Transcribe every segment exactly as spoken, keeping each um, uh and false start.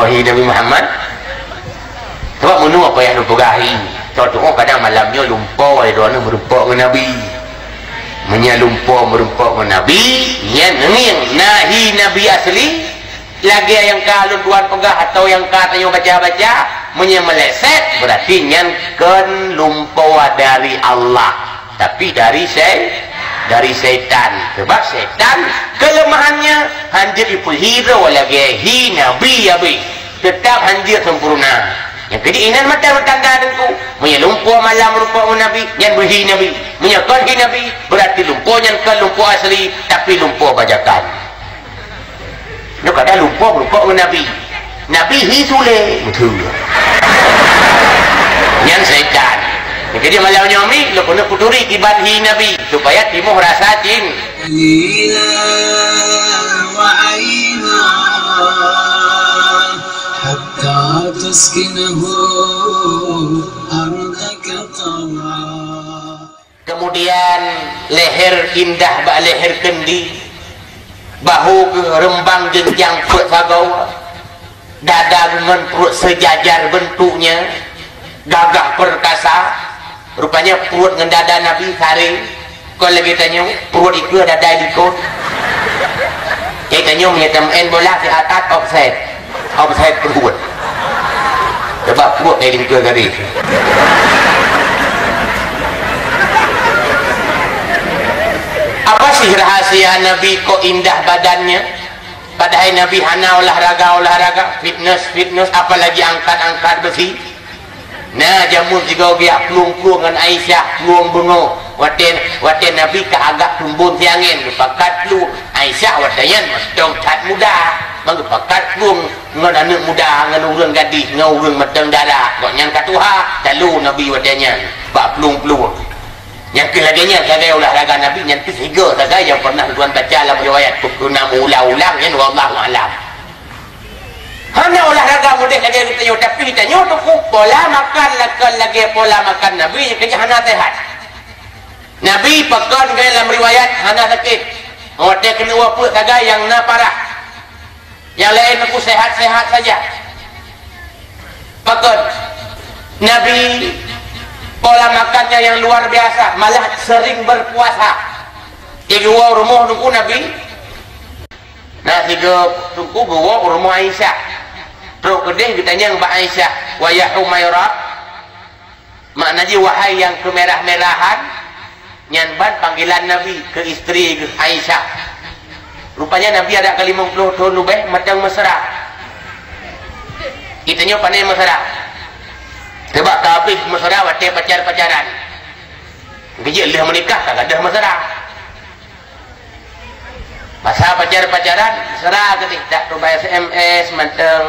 Nabi Muhammad. Sebab meunyoe apa nyang neupeugah hi, contoh kadang malam nyoe lumpoe lé droeneuh meurumpok ngon Nabi. Meunyoe lumpoe meurumpok ngon Nabi, nyan ngieng na hi Nabi asli, lagèe nyang ka lôn tuan peugah atawa nyang ka tanyoe baca-baca, meunyoe meuleset, berarti nyan kon lumpoe dari Allah. Tapi dari sy-, dari syaitan. Sebab syaitan kelemahannya hanjeuet jipeuhiro lagèe hi Nabi abéh. Teutap hanjeuet sempurna. Nyang keujeuet inan mata beutanda teungku. Meunyoe lumpoe malam rupa Nabi, nyan beuhi Nabi. Meunyoe kon hi Nabi, berarti lumpoe nyan kon lumpoe asli, tapi lumpoe bajakan. Nyoe kada lumpoe meureumpok ngon Nabi. Nabi hi Sule. Beutôi. Nyan syaitan. Jadi malam nyoe mi, lôn keuneuk peuturi kiban hi Nabi, supaya timoh rasa cin. قليلا وعينا حتى تسكنه أرضك طوعا. Kemudian leher indah bak leher kendi, bahu geuh reumbang jeunjang peuet sagoe, dada geuh ngon pruet seujajar beuntuknya, gagah peurkasa, rupanya pruet ngon dada Nabi saré, kon lagèe tanyoe, pruet ikeue dada likot. Cit tanyoe meunyoe tameu'en bola siat-at offside. Offside pruet. Coba pruet dari lingka garis. Apa sih rahasia Nabi kok indah badannya? Padahai Nabi hana olahraga-olahraga, fitness-fitness, apalagi angkat-angkat besi. Na jameun sigoe geujak plueng-plueng ngon Aisyah, plueng beungoh. Watèe, watèe Nabi ka agak tumbon siangén, geupakat plueng. Aisyah watèe nyan mantong that muda, ban geupakat plueng ngon aneuk muda, ngon ureueng gadih, ngon ureueng mantong dara. Gobnyan ka tuha, talo Nabi watèe nyan bak plueng-plueng. Nyang keuh lagèe nyan sagai olahraga Nabi, nyan keuh sigoe sagai nyang pernah tuan baca lam riwayat, peue keuh na meuulang-ulang, nyan wallahu a'lam. Hana olahraga model lagèe geutanyoe, tapi tanyoe teungku pola makan lakon lagèe pola makan Nabi, nyang keu nyan hana sehat. Nabi pakon gaya lam riwayat hana sakét. Watèe keuneuk wafeuet sagai nyang na parah. Nyang laén teungku sehat-sehat saja. Pakon? Nabi pola makannya yang luar biasa, malah sering berpuasa. Jadi, woe rumoh teungku Nabi, na sigoe teungku geuwoe u rumoh Aisyah. Trok keudeh geutanyong bak Aisyah, "Wa ya Humairah," makna jih, "Wahai nyang keumerah-merahan," nyan ban panggilan Nabi keu istri geuh Aisyah. Rupanya Nabi adak ka limong ploh thon leubeh mantong meusra. Geutanyoe pane meusra? Coba ka habéh meusra watèe pacar-pacaran. Geujeuet lheueh meunikah ka gadôh meusra. Masa pacar-pacaran, meusra keudeh, dak tubai S M S mantong,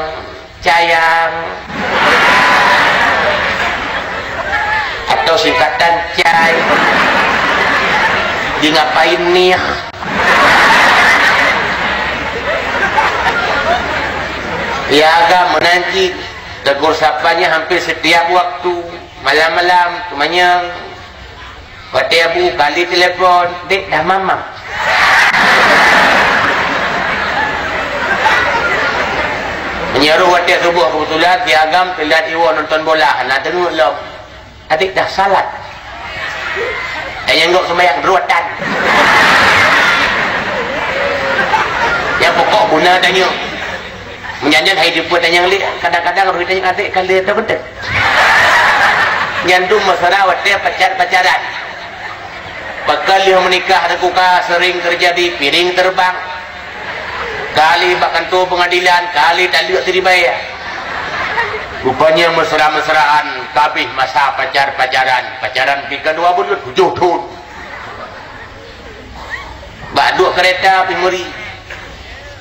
"Sayang." Atau singkatan cai. Di ngapain nih? Ya agak menanti. Tegur sapanya hampir setiap waktu. Malam-malam, teumanyong. Watèe bu kali telepon, "Dek, dah mamam?" Meunyoe watèe suboh keubeutulan, si agam teulat iwoe nonton bola, hana deungoe lom. "Adek, dah salat?" "Eh, nyang gok seumayang, dua tan." Nyang pokok guna tanyoe. Meunyan hai dipeue tanyong lé, kadang-kadang roh tanyong, "Adek, ka lheueh ata beutôi?" Nyan dum meusra watèe pacar-pacaran. Pakon lheueh meunikah teukuka sering teujadi piring teureubang. Kali bak kantor peungadilan, kali taleuek siribèe. Rupanya meusra-meusraan ka abéh masa pacar-pacaran. Pacaran pih ka dua buleuen, tujoh thon. Bak duek keureta pih meuri.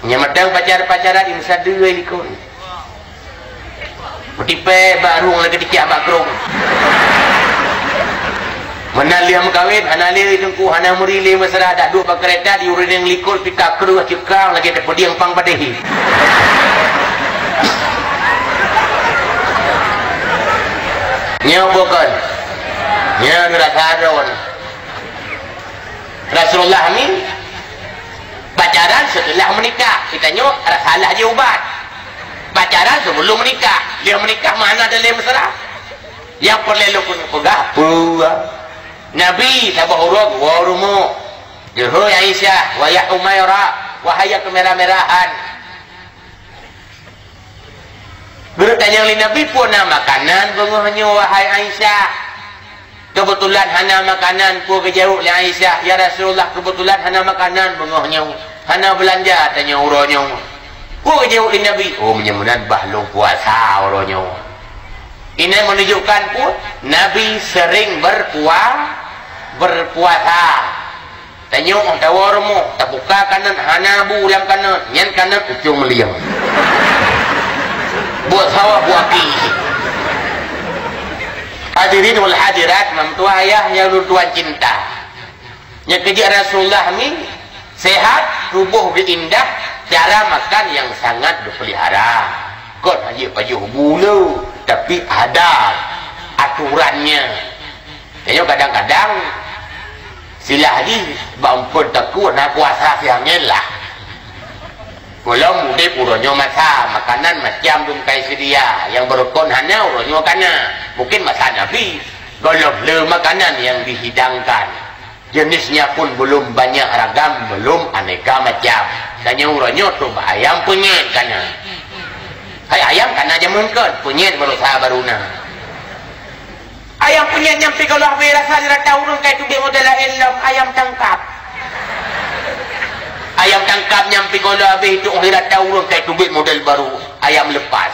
Nyang mantong pacar-pacaran, imeusadeue likot. Meutipée bak rueng lagée ticak bak krong. Meunan lheueh meukawen, hana lé teungku, hana meuri lé meusra, dak duek bak keureta di ureuëng likot pih ka kreueh ceukrang lagée teupeudieng pang padé. Nyoe bukon. Nyoe rasa droe. Rasulullah amin pacaran seuteulah meunikah. Geutanyoe salah jih ubat. Pac-, Cara sebelum menikah. Dia menikah mana ada lé mesra. Yang perlu lôn peugah, peue? Nabi saboh uroe geuwoe rumoh. Geuhôi Aisyah, "Wayah Umairah, wahai yang kemerah-merahan." Geureuek tanyong lé Nabi, "Peue na makanan beungoh nyoe, wahai Aisyah?" "Keubeutulan hana makanan," peue geujaweueb lé Aisyah, "Ya Rasulullah, keubeutulan hana makanan beungoh nyoe. Hana beulanja tanyoe uroe nyoe." Peue geujaweueb lé Nabi, "Oh, meunyoe meunan bah lôn puasa uroe nyoe." Ini menunjukkan peue? Nabi sering berpua-, berpuasa. Tanyoe tawoe rumoh, tabuka kanot, hana bu lam kanot, nyan kanot ucong meulieng. Buet sawah buet aki. Hadirin wal hadirat, meutuah ayah nyang lôn tuan cinta. Nyang keujeuet Rasulullah ni sehat, tuboh geuindah, cara makan nyang sangat geupeulihara. Kon hana jipajoh bu le, tapi ada aturannya. Tanyoe kadang-kadang silah jih bak eumpeuen takue na kuasa siangén lah. Gohlom udeb uroe nyoe masa makanan macam dum kai seudia, nyang beurukon hana uroe nyoe kana. Mungkin masa Nabi gohlom le makanan nyang dihidangkan. Jenisnya pun belum banyak ragam, belum aneka macam. Tanyoe uroe nyoe toh bak ayam peunyet kana. Hai ayam kana jameun kon, peunyet baroesa baru na. Ayam peunyet nyang pih gohlom habéh rasa di rata ureuëng kai teubiet model laén lom, ayam tangkap. Ayam tangkap nyang pih gohlom habéh di rata ureuëng kai teubiet model baru, ayam lepas.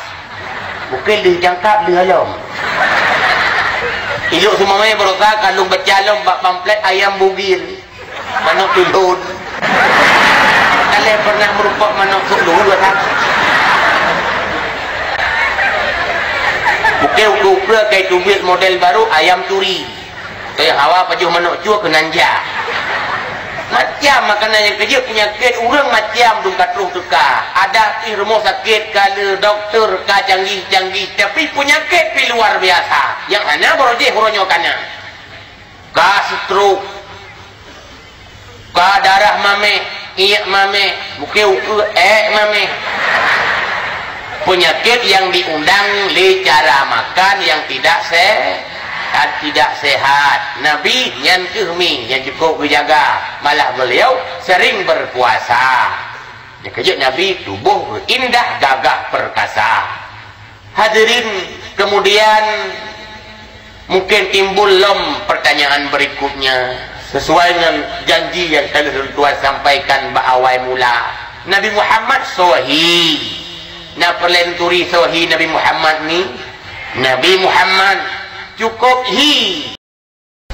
Mungkin lheueh tangkap lheueh lom. Ilok seumamai baroesa ka lôn baca lom bak pamflet ayam bugil. Manok tulon. Kalian pernah merumpok manok suk dulu, kan? Bukan ukur-ukur kai teubiet model baru ayam turi. Kai hawa pajoh manok cua keunan jak. Macam makanan nyang keujeuet peunyakét ureuëng macam dum ka troh teuka. Ada pih rumoh sakét ka le doktor ka canggih-canggih, tapi peunyakét pih luar biasa. Nyang hana barojéh uroe nyoe kana. Ka stroke, ka darah mameh, iék mameh, bukée ukeue ék mameh. Peunyakét nyang diundang lé cara makan nyang tidak se-, tidak sehat. Nabi nyan keuh mi nyang cukôp geujaga, malah beuliau sering berpuasa. Nyang keujeuet Nabi tuboh geuindah gagah perkasa. Hadirin, kemudian mungkin timbul lom pertanyaan berikutnya, sesuai dengan janji yang ka lheueh lôn tuan sampaikan bak awai mula. Nabi Muhammad soe hi? Na peureulée neuturi soe hi Nabi Muhammad ni? Nabi Muhammad cukôp hi.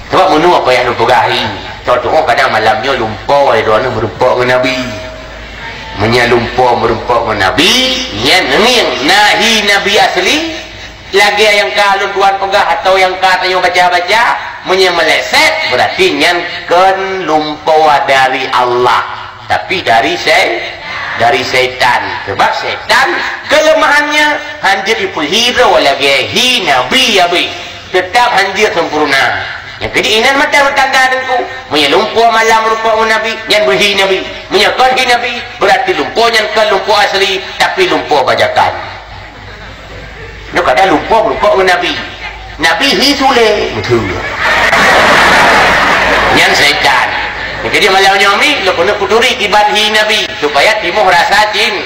Sabab meunurot peue nyang lôn peugah hi, contoh kadang malam nyoe lumpoe lé droeneuh meurumpok ngon Nabi. Meunyoe lumpoe meurumpok ngon Nabi, nyan ngieng na hi Nabi asli, lagée nyang ka lôn tuan peugah atawa nyang ka tanyoe baca-baca, meunyoe meuleset, beurati nyan kon lumpoe dari Allah. Tapi dari sy-, dari syaitan. Sebab syaitan kelemahannya hanjeuet jipeuhi droe lagée hi Nabi Abi. Teutap hanjeuet sempurna. Nyang keujeuet inan mata beutanda teungku. Meunyoe lumpoe malam rupa ngon Nabi, nyan beuhi Nabi. Meunyoe kon hi Nabi, beurati lumpoe nyan kon lumpoe asli, tapi lumpoe bajakan. Nyoe kadang lumpoe meureumpok ngon Nabi. Nabi hi Sule. Beutôi. Nyan syaitan. Jadi malam nyoe mi, lôn keuneuk kuturi kiban hi Nabi, supaya timoh rasa cin-,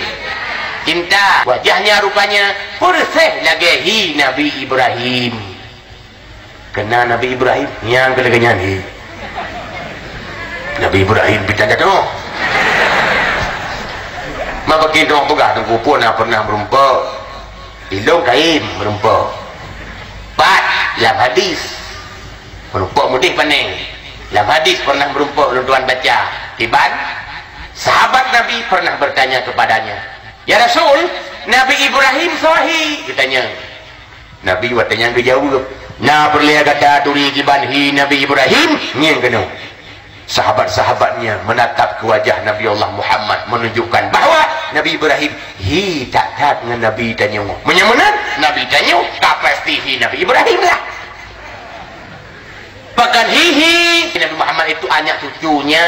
cinta. Wajahnya rupanya persis lagée hi Nabi Ibrahim. Kena Nabi Ibrahim, nyang keu lagée nyan hi. Nabi Ibrahim pih tanda teuh. Ma bagi dong peugah teungku pun na pernah meurumpok. Ilong kaim meurumpok. Pat lam hadis. Meurumpok mudeh pane. Lam hadis pernah meurumpok lôn tuan baca. Kiban sahabat Nabi pernah bertanya kepadanya, "Ya Rasul, Nabi Ibrahim soe hi?" Geutanya. Nabi watée nyan geujaweueb, "Na peureulée gata turi kiban hi Nabi Ibrahim?" Ngieng keunoe. Sahabat-sahabatnya menatap ke wajah Nabi Allah Muhammad menunjukkan bahwa Nabi Ibrahim hi that-that ngon Nabi tanyoe. Meunyoe meunan, Nabi tanyoe ka pasti hi Nabi Ibrahim lah. Bahkan hi hi Nabi Muhammad itu anak cucunya.